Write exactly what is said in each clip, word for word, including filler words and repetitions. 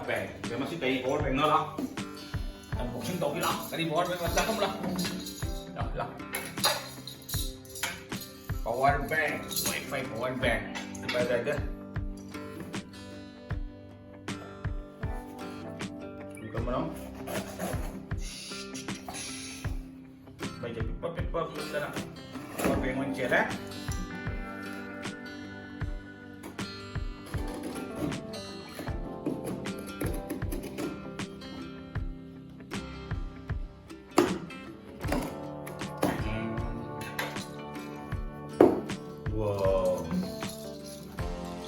Bank. ꯁꯦ, ꯃꯁꯤ ꯀꯔꯤ power bankꯅꯣ? ꯂꯥꯎ꯫ Unboxing ꯇꯧꯕꯤ ꯂꯥꯎ꯫ ꯀꯔꯤ power bank? ꯂꯥꯎ, ꯆꯪꯉꯝꯃꯨ ꯂꯥꯎ꯫ ꯂꯥꯎ, ꯂꯥꯎ꯫ Power bank, Wi-Fi power bank. ꯀꯗꯥꯏꯗ? ꯀꯔꯝꯕꯅꯣ? ꯃꯩꯁꯦ ꯄꯤꯛꯄ ꯄꯤꯛꯄ ꯃꯨꯠꯇꯅ꯫ Power bank ꯑꯣꯏꯅ ꯆꯦꯜꯂꯦ꯫ Wow.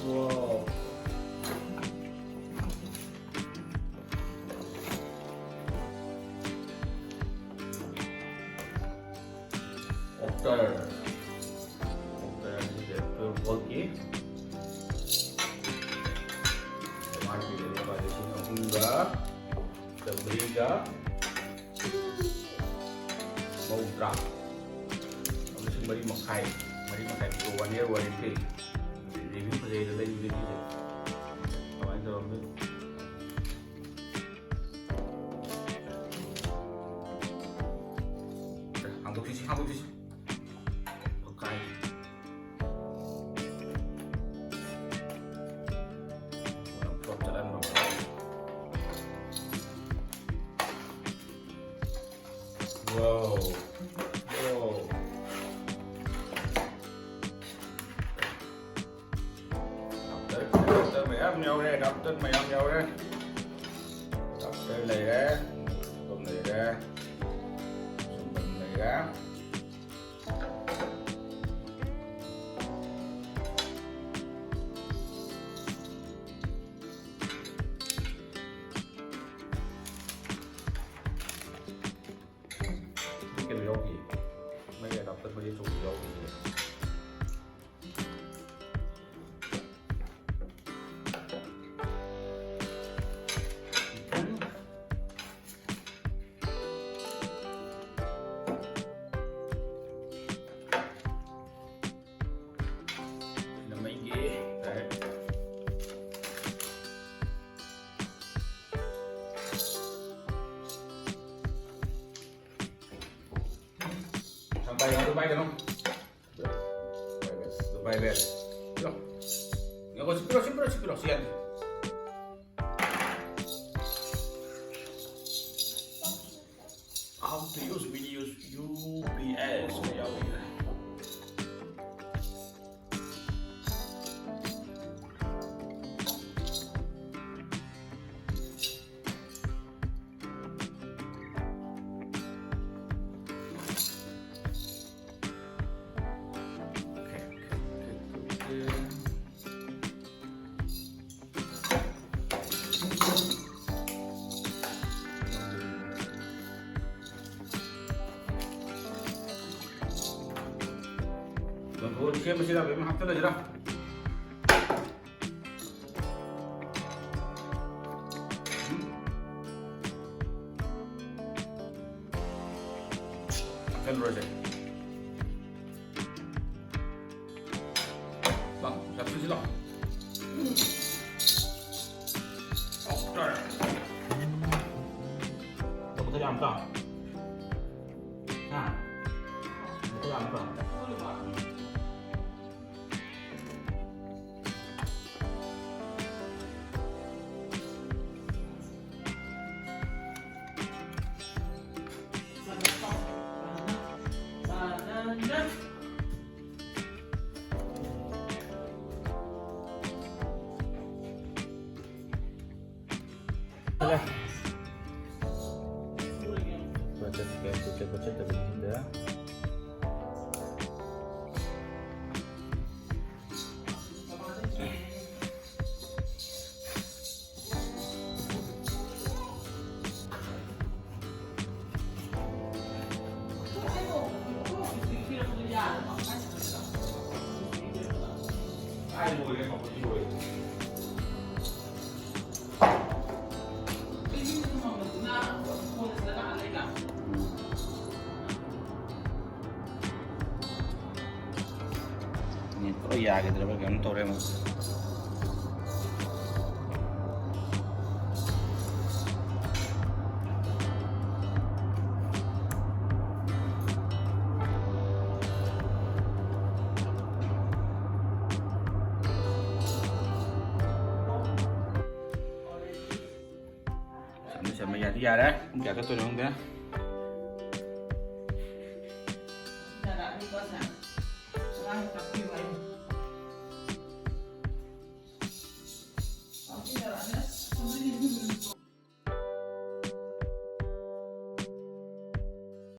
Wow. Opter. Opter ꯍꯥꯏꯁꯦ twelve voltꯀꯤ꯫ M R P ꯗ ꯂꯨꯄꯥ ꯂꯤꯁꯤꯡ ꯑꯍꯨꯝꯒ ꯆꯥꯝꯃꯔꯤꯒ ꯃꯧꯗ꯭ꯔꯥ꯫ ꯂꯤꯁꯤꯡ ꯃꯔꯤ ꯃꯈꯥꯏ, ꯃꯔꯤ ꯃꯈꯥꯏ ꯄꯤꯕ, one year warranty꯫ Review ꯐꯖꯩꯗ ꯂꯩꯕꯗꯒꯤꯁꯦ꯫ ꯀꯃꯥꯏꯅ ꯇꯧꯔꯝꯗꯣꯏꯅꯣ? ꯍꯥꯡꯗꯣꯛꯁꯤꯁꯦ, ꯍꯥꯡꯗꯣꯛꯁꯤꯁꯦ꯫ ꯐꯛꯀꯥꯏ꯫ ꯄꯨꯂꯞ ꯆꯠꯍꯟꯕ꯫ Wow. Wow. Adapter, adapter ꯃꯌꯥꯝ ꯌꯥꯎꯔꯦ, adapter ꯃꯌꯥꯝ ꯌꯥꯎꯔꯦ꯫ Adapter ꯂꯩꯔꯦ, ꯑꯗꯨꯝ ꯂꯩꯔꯦ, ꯑꯗꯨꯝ ꯂꯩꯔꯦ꯫ ꯀꯩꯅꯣ ꯌꯥꯎꯈꯤ, ꯃꯩ adapter ꯃꯔꯤ ꯑꯆꯧꯕ ꯌꯥꯎꯈꯤ꯫ ꯁꯤꯅ ꯃꯩꯒꯤ direct꯫ ꯄꯥꯏꯒꯅꯨ, ꯄꯥꯏꯒꯅꯨ꯫ ꯄꯥꯏꯕ ꯌꯥꯗꯦ꯫ ꯄꯤꯔꯣ꯫ ꯉꯥꯏꯈꯣ, ꯁꯤ ꯄꯤꯔꯣ, ꯁꯤ ꯄꯤꯔꯣ, ꯁꯤ ꯄꯤꯔꯣ, ꯁꯤ ꯌꯥꯗꯦ꯫ How to use, we use U P S ꯌꯥꯎꯋꯤ꯫ ꯂꯐꯨ ꯁꯦꯝꯕꯁꯤꯗ ꯂꯣꯏꯅ ꯍꯥꯞꯆꯤꯜꯂꯁꯤꯔ? ꯎꯝ꯫ ꯍꯥꯞꯆꯤꯜꯂꯨꯔꯁꯦ꯫ ꯂꯥꯛ, ꯆꯠꯂꯨꯁꯤ ꯂꯥꯛ꯫ ꯗꯣꯛꯇꯔ꯫ ꯗꯣꯛꯇꯔ ꯌꯥꯝ ꯇꯥ꯫ ꯍꯥ? ꯗꯣꯛꯇꯔ ꯌꯥꯝ ꯇꯥ꯫ ꯅꯦꯠ ꯄꯨꯔꯥ ꯌꯥꯈꯤꯗ꯭ꯔꯕ ꯀꯩꯅꯣꯝ ꯇꯧꯔꯦ ꯑꯃꯨꯛ꯫ ꯆꯠꯃ ꯌꯥꯗꯤ ꯌꯥꯔꯦ꯫ ꯄꯨꯡ ꯀꯌꯥ ꯆꯠꯇꯣꯏꯅꯣ ꯈꯪꯗꯦ꯫